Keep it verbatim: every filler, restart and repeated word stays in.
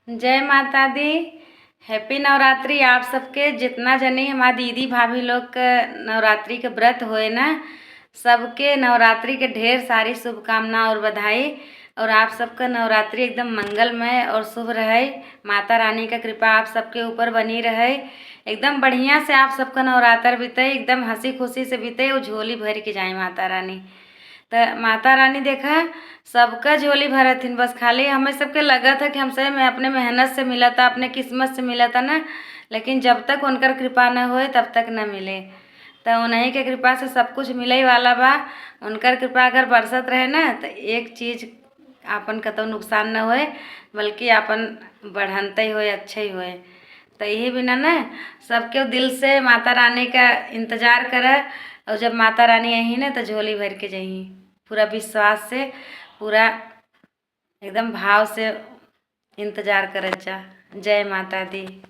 जय माता दी, Happy नवरात्रि आप सबके। जितना जनी हमार दीदी भाभी लोग के नवरात्रि के व्रत होए ना, सबके नवरात्रि के ढेर सारी शुभकामना और बधाई। और आप सबका नवरात्रि एकदम मंगलमय और शुभ रहे। माता रानी का कृपा आप सबके ऊपर बनी रहे। एकदम बढ़िया से आप सबका नवरात्र बीते, एकदम हंसी खुशी से बीते और झोली भर के जाए माता रानी। त माता रानी देखा, सबका झोली भरत हिन, बस खाली हमें सबके लगत है कि हम सही में अपने मेहनत से मिलता, अपने किस्मत से मिलता ना, लेकिन जब तक उनकर कृपा न होए तब तक न मिले। त उन्हीं के कृपा से सब कुछ मिले ही वाला बा। उनकर कृपा अगर बरसत रहे ना, त एक चीज आपन कतौ नुकसान न होए, बल्कि आपन बढ़ंते ही होए, अच्छे ही होए। त यही बिना ना, सबके दिल से माता रानी का इंतजार करे, और जब माता रानी अही ना, त झोली भर के जही, पूरा विश्वास से, पूरा एकदम भाव से इंतजार करत जा। जय माता दी।